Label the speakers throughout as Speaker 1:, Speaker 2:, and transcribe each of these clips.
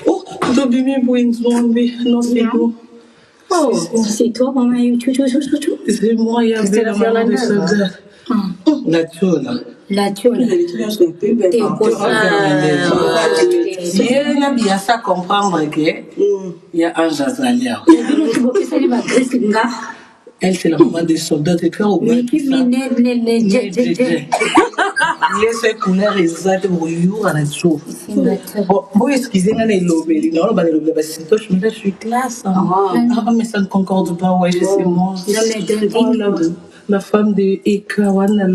Speaker 1: Oh, tobimi boye nzambe. Non, c'est bon.
Speaker 2: Oh, c'est toi, maman. Chou, chou, chou, chou, chou.
Speaker 1: C'est moi, il y avait la
Speaker 3: Christelle
Speaker 1: maman de
Speaker 3: Fernandez.
Speaker 1: soldat.
Speaker 4: La tiola.
Speaker 2: La tiola. Te
Speaker 4: Ye na biasa comprendre que ya Ange azali awa.
Speaker 2: Bino ti bopesani bagrese nga.
Speaker 1: Elle, c'est la maman des soldats. C'est clair au
Speaker 2: Miki minene je je je.
Speaker 1: Ye se couleur eza te bokoyura na tso. Bon, bon, excusez nga na elobeli. Non, ba elobeli ba sitoche, mais là je suis classe. Hein. Ah, mais ça ne concorde pas. Ouais, je sais moi.
Speaker 2: Non, mais Dundee.
Speaker 1: Oh, la, la femme de Eka wana.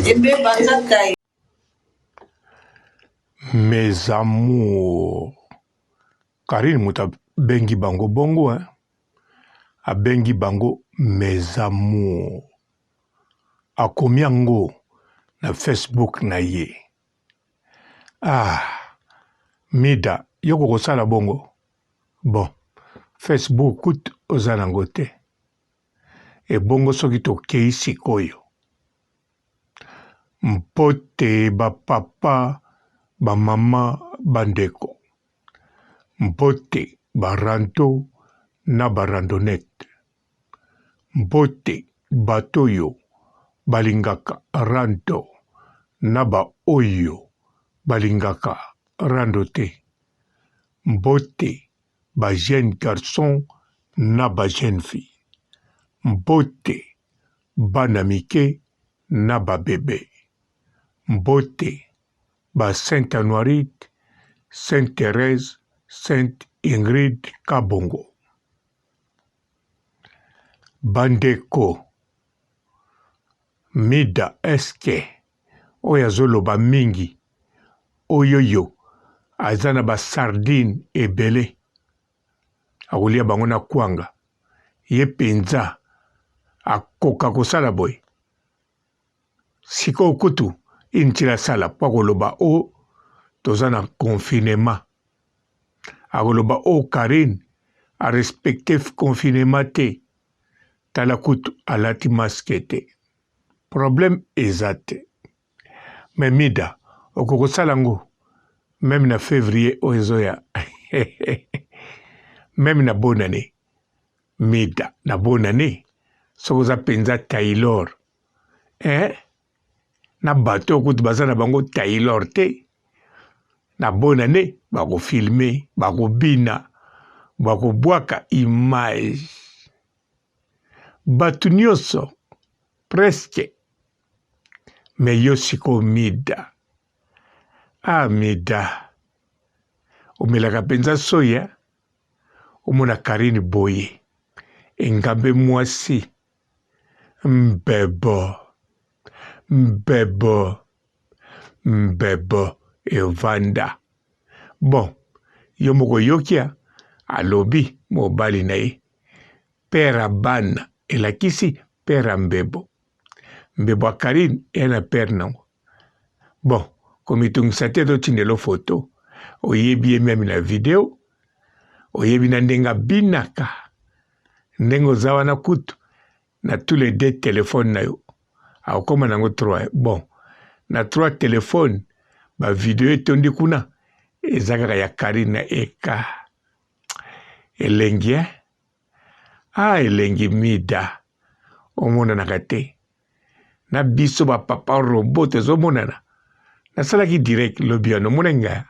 Speaker 4: Ebeba kaka.
Speaker 5: Mes amours, Carine moto abengi bango bongo hein? Abengi bango mes amours, akomi yango na Facebook na ye. Ah, Mida, yo kokosala bongo? Bon, Facebook kutu oza nango te. Ebongo soki tokei sikoyo? Mbote ba papa, ba mama, ba ndeko. Mbote ba rando na ba randonnette. Mbote bato oyo balingaka rando na ba oyo balingaka rando te. Mbote ba jeunes garçons na ba jeunes filles. Mbote bana mike na ba bebe. Mbote ba Saint Anuarite, Sainte Therèse, Sainte Ingrid Kabongo. Bandeko, Mida est-ce oyo azoloba mingi oyoyo aza na ba sardine ebele akolia bango na kwanga ye penza akoka kosala boye sikoyo kutu inutile asala po akoloba o oh, toza na confinement akoloba o oh, Carine a respecte confinement te tala kutu alati masque te problème eza te mais Mida okoki kosala ngo meme na février oyo ezoya meme na bonne année Mida na bonne année soki oza mpenza Taylor eh? Na bato oyo kutu baza na bango Taylor te na bonne année bakofilme bakobina bakobwaka image bato nyonso presque me yo sikoyo Mida ah Mida omelaka mpenza soya omona Carine boye engambe mwasi mbebo mbebo mbebo evanda bon yo moko oyokia alobi mobali na ye père ya bana elakisi père ya mbebo mbebo ya Carine eya na père nango bon komitungisa te totindelo foto oyebi ye meme na video oyebi na ndenge abinaka ndenge oza wana kutu na tous les deux telefone na yo akokoma nango 3 bon na 3 telefone ba video etondi kuna eza kaka ya Carine na Eka elengi eh? Ah elengi Mida omonanaka te na biso ba papa robot tozomonana nasalaki direct lobi wana omonaki nga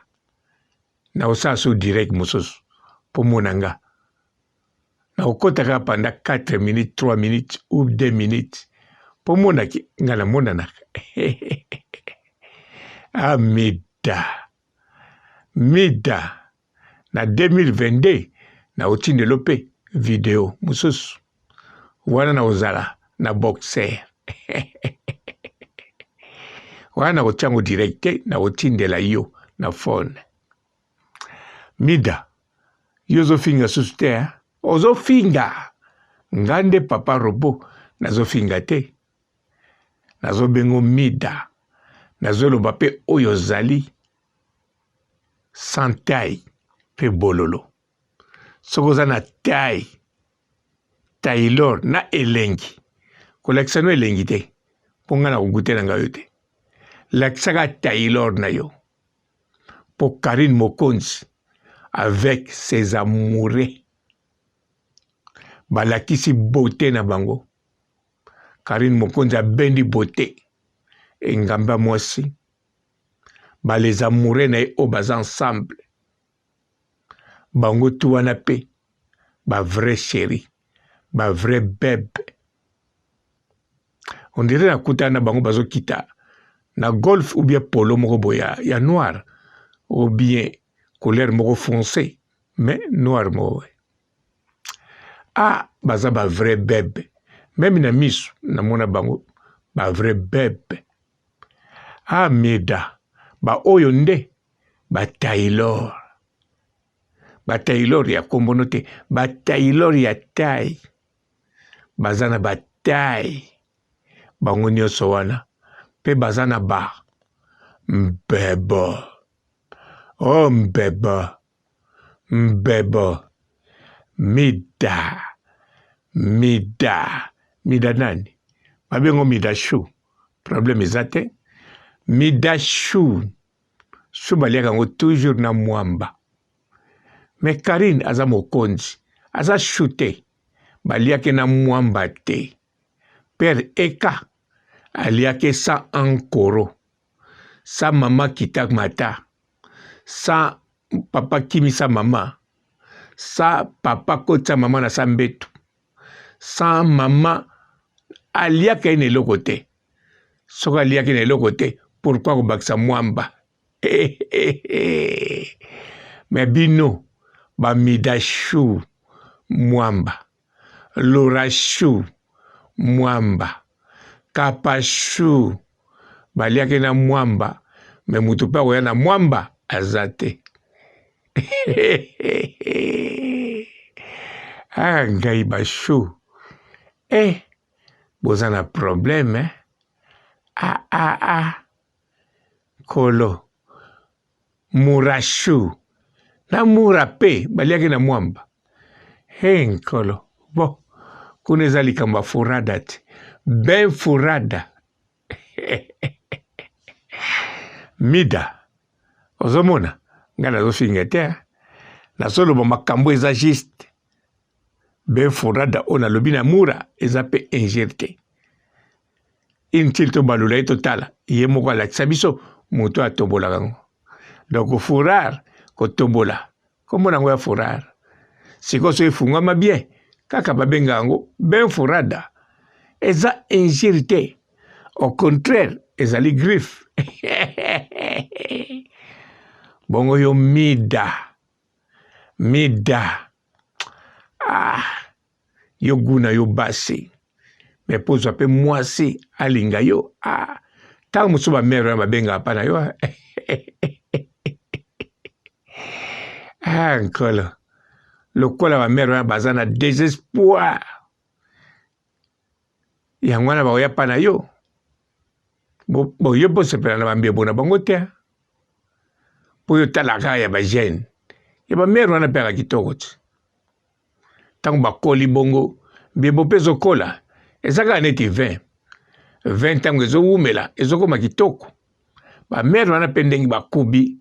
Speaker 5: nakosala so direct mosusu mpo mona nga nakokota kaka pendant 4 minutes 3 minutes ou 2 minutes mpo monaki nga namonanaka ah Mida Mida na 2022 nakotindelo mpe video mosusu wana nakozala na boxer wana nakotia yango direct te nakotindela yo na phone Mida yo ozofinga susu te eh? Ozofinga nga nde papa robot nazofinga te nazobengo Mida nazoloba mpe oyo ozali sans taille mpe bololo soki oza na taille taylor na elengi kolakisa no elengi te mpo ngai nakogute na ngai yo te lakisaka taylor na yo. Mpo Carine Mokonzi avec ses amoureux balakisi beauté na bango. Carine Mokonzi abendi beauté engamba mwasi ba les amoureux na ye oyo baza ensemble bango tu wana mpe ba vrai chéri ba vrai bebe on dirait nakutana na bango bazokita na golf ou bien polo moko boye ya, ya noir ou bien couleur moko foncé mais noir moko boye ah baza ba vrai bebe meme na misu namona bango ba vrai bebe ah mida ba oyo nde ba taylor ba taylor ya kombono te ba taylor ya tai baza na ba taille bango nyonso wana mpe baza na ba mbebo o oh, mbebo mbebo mida mida mida nani babengo mida chou problème eza te mida chou chou baliaka yango toujours na mwamba Mais Carine aza mokonzi aza chou te baliaki na mwamba te père eka aliaki sans ankoro sans mama kita mata sans papa kimisa mama sans papa kotisa mama na sa mbetu sans mama aliaka ye na eloko te soki aliaki na eloko te pourquoi kobakisa mwamba Mais bino ba mida chou mwamba laura chou mwamba kapa chou baliaki na mwamba me moto mpe akoya na mwamba aza te ah ngai ba chou eh boza na problème eh? ah ah ah Nkolo. Murachou na mura pe baliaki na mwamba. He nkolo. Bon, kuna eza likambo ya furada te. Ben furada. Mida, ozomona ngai nazofinga te, nazoloba makambo eza juste. Ben furada oyo nalobi na mura eza pe injure te. Inutile tobalola ye totala ye moko alakisa biso moto atobolaka yango donc fourrar kotobola kombo na yango ya fourrar sikoyo soki efungwama bien kaka babenga yango ben fourrada eza injure te au contraire ezali griffe bongo yo mida mida ah yo gout na yo basi mais po ozwa pe mwasi alinga yo ah ntango mosusu ba mère wana babengaka pa na yo ah nkolo lokola ba mère wana baza na désespoir yango wana bakoya pa na yo boye bosepela na bambebo na bango te mpo yo otalaka ya bajeune ya bamere wana mpe yaka kitoko ti Ntango bakoli bongo, mbebo mpe ezokola. Eza kaka neti vin. Vin ntango ezowumela, ezokoma kitoko. Ba mère wana mpe ndenge bakubi,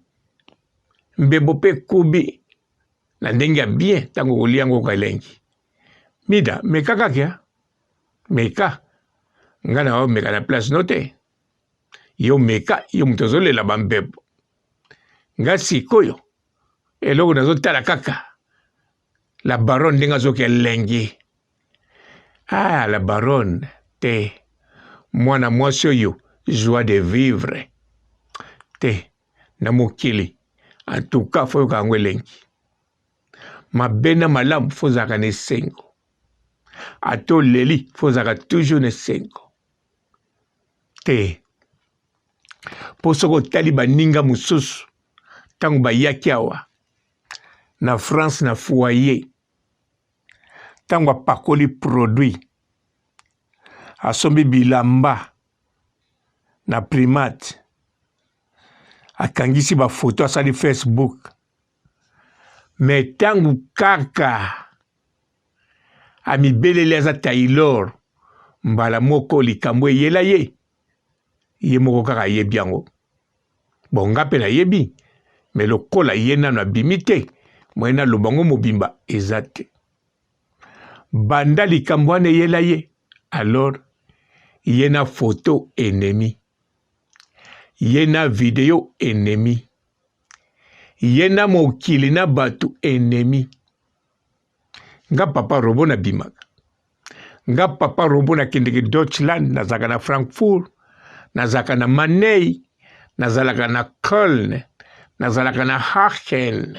Speaker 5: mbebo mpe ekubi na ndenge ya bien ntango okolia yango oyoka elengi. Mida, meka kaka, meka. Nga na meka na place no te. Yo meka, yo moto ozolela ba mbebo. Nga sikoyo eloko nazotala kaka la baronne ndenge azoka elengi ah la baronne te mwana mwasi oyo joie de vivre te na mokili en tout cas fo yoka yango elengi mabe na malamu fo ozalaka na esengo ata oleli fo ozalaka toujours na esengo te mpo soki otali baninga mosusu ntango bayaki awa na France na foyer ntango apakoli produit asombi bilamba na primate akangisi bafoto asali Facebook me ntango kaka amibeleli aza Taylor mbala moko likambo eyela ye ye moko kaka ayebi yango bon nga mpe nayebi. Mais lokola ye nanu abimi te, moyen naloba ngo mobimba eza te. Banda likambo wana eyela ye, alors ye na photo ennemi, ye na video ennemi, ye na mokili na bato ennemi. Nga papa robot nabimaka, nga papa robot nakendeke Deutschland, nazalaka na Frankfurt, nazalaka na Manei, nazalaka na Köln, nazalaka na Aachen,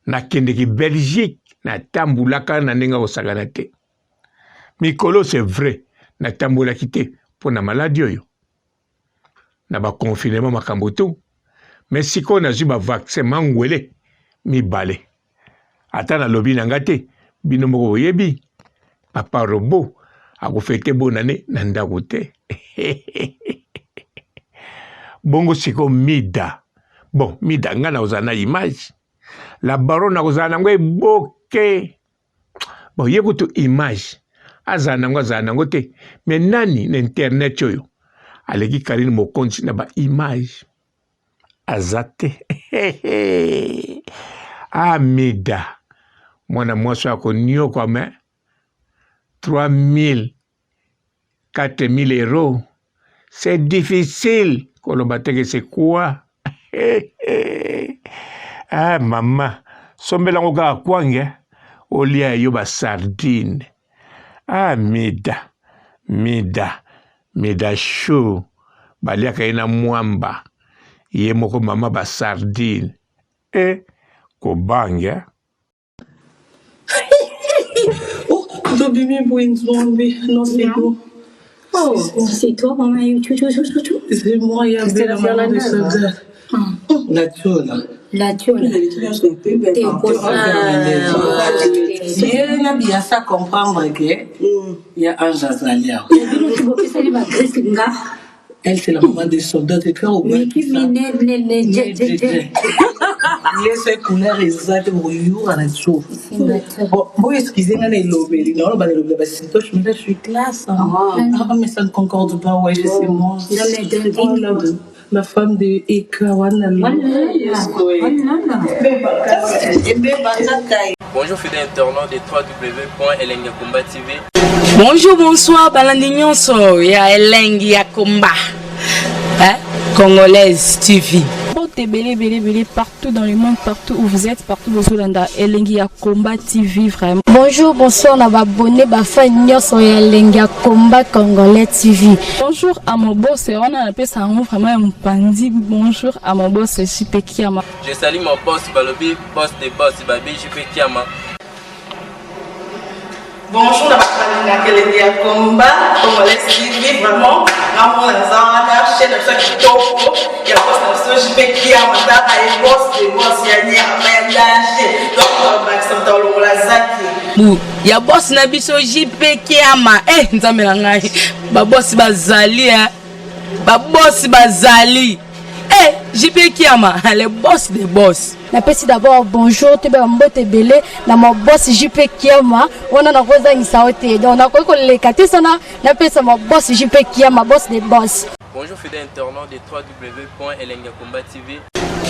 Speaker 5: nakendeke Belgique, natambulaka na ndenge ya kosakana te. Mikolo c'est vrai natambolaki te mpo na maladi oyo na ba confinement makambo tout, mais sikoyo nazwi ba vaccin mangwele mibale, ata nalobi na nga te, bino moko boyebi papa robot akofete bonane na ndako te. Bongo sikoyo mida, bon mida nga nakozala na image, la baronne akozala nango eboke. Bon ye kutu image azala nango azala nango te, mais nani na internet oyo aleki Carine Mokonzi na ba image? Aza te. Amida mwana mwasi oyo akoniokwama 3000 4000 euros, c'est difficile koloba te que c'est quoi. Ah mama, sombela yango kaka kwange olia yo ba sardine. Ah mida mida mida chou, baliaka ye na mwamba ye moko mama ba sardine e kobange.
Speaker 1: Oh, tobimi boye nzambe, non c'est bon.
Speaker 2: Oh, c'est toi maman chou chou chou chou.
Speaker 1: C'est moi ya bela maman de soldat.
Speaker 4: La tiola.
Speaker 2: La tiola.
Speaker 4: Ye na biasa comprendre que ya Ange azali awa.
Speaker 2: Bino bopesani ba griffe nga.
Speaker 1: Elle, c'est la maman des soldats. Et puis, au
Speaker 2: Miki mine ne ne je je je.
Speaker 1: Laisse couleur eza te bokoyura na tso. Bon, bo excusez nga na elobeli, na oloba na elobeli ba sitoche, mais là je suis classe. Hein. Ah, mais ça ne concorde pas, ouais, je sais moi.
Speaker 2: Non, mais dingue.
Speaker 1: Oh, la, la femme de Eka, wana.
Speaker 3: Bonjour fidèles internautes de www.elengakomba TV.
Speaker 6: Bonjour, bonsoir, balandi nyonso ya elengi ya komba. Hein? Congolaise TV.
Speaker 7: Mbote ebele ebele ebele partout dans le monde, partout où vous êtes, partout bozolanda elengi ya combat TV vraiment.
Speaker 8: Bonjour, bonsoir na ba abonné ba fan nyonso ya elengi ya combat congolais TV.
Speaker 7: Bonjour à mon boss, wana napesa yango vraiment ya mopanzi. Bonjour à mon boss JP Kiama.
Speaker 3: Je salue mon boss Balobi, boss des boss, Babi JP Kiama.
Speaker 9: Bonjour na bato balingaka elengi ya combat congolais TV, vraiment ngamona naza wana chaîne na biso ya kitoko ya boss na biso JP Kiama, taka ye boss de boss ya nyama ya danger, donc bakisa moto alongola zaki
Speaker 6: Bu ya boss na biso JP Kiama. Eh nzambe na ngai, ba boss bazali eh. Ba boss bazali. Eh JP Kiama, le boss des boss.
Speaker 8: Napesi d'abord bonjour toyeba mbote ebele na ma boss JP Kiama, wana nakozangisa yo te, donc nakoki koleka te sana napesa ma boss JP Kiama, boss des boss.
Speaker 3: Bonjour fidèles internautes de www.elengakomba TV.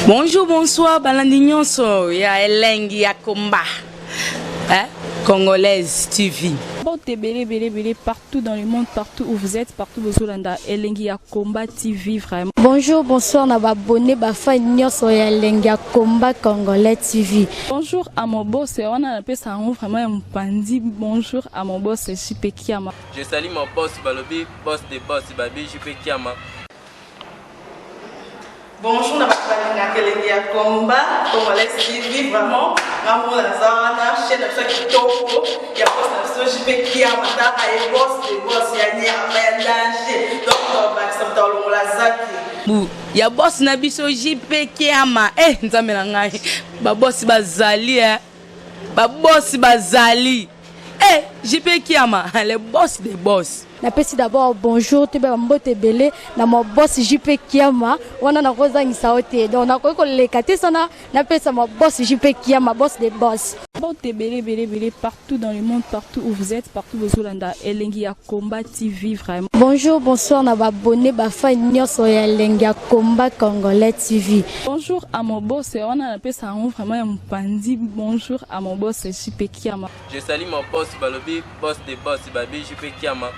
Speaker 6: Bonjour, bonsoir, balandi nyonso ya elengi ya komba. Hein? Congolaise TV.
Speaker 7: Mbote ebele ebele ebele partout dans le monde, partout où vous êtes, partout bozolanda elengi ya combat TV vraiment.
Speaker 8: Bonjour, bonsoir na ba abonné ba fan nyonso ya elengi ya combat congolais TV.
Speaker 7: Bonjour à mon boss, wana napesa yango vraiment ya mopanzi. Bonjour à mon boss JP Kiama.
Speaker 3: Je salue mon boss Balobi, boss des boss, Babi JP Kiama.
Speaker 9: Bonjour na bato balingaka elengi ya combat congolais TV, vraiment ngamona naza wana chaîne na biso ya kitoko ya boss na biso JP Kiama, taka ye boss de boss ya nyama ya danger, donc bakisa moto alongola zaki.
Speaker 6: Bu ya boss na biso JP Kiama. Eh nzambe na ngai, ba boss bazali eh. Ba boss bazali. Eh JP Kiama, le boss des boss.
Speaker 8: Napesi d'abord bonjour toyeba mbote ebele na ma boss JP Kiama, wana nakozangisa yo te, donc nakoki koleka te sana napesa ma boss JP Kiama, boss des boss.
Speaker 7: Mbote ebele ebele ebele partout dans le monde, partout où vous êtes, partout bozolanda Elengi ya Combat TV vraiment.
Speaker 8: Bonjour, bonsoir na ba abonné ba fan nyonso ya Elengi ya Combat Congolais TV.
Speaker 7: Bonjour à mon boss, wana napesa yango vraiment ya mopanzi. Bonjour à mon boss JP Kiama.
Speaker 3: Je salue mon boss balobi boss de boss babi JP Kiama.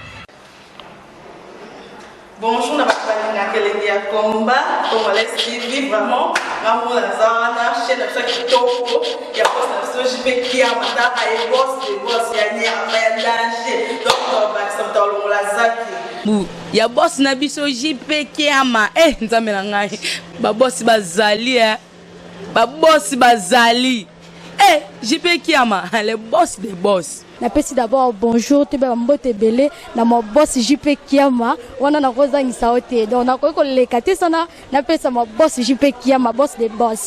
Speaker 9: Bonjour na bato balingaka elengi ya combat congolais TV vraiment nga mona naza wana chaîne na biso ya kitoko ya boss na biso JP Kiama taka ye boss de boss ya nyama ya danger donc tobakisa moto alongola zaki
Speaker 6: bu ya boss na biso JP Kiama eh nzambe na ngai babosi bazali eh babosi bazali eh JP Kiama le boss des boss.
Speaker 8: Napesi d'abord bonjour toyeba bambote ebele na ma boss JP Kiama wana nakozangisa yo te donc nakoki koleka te sana napesa ma boss JP Kiama boss de boss.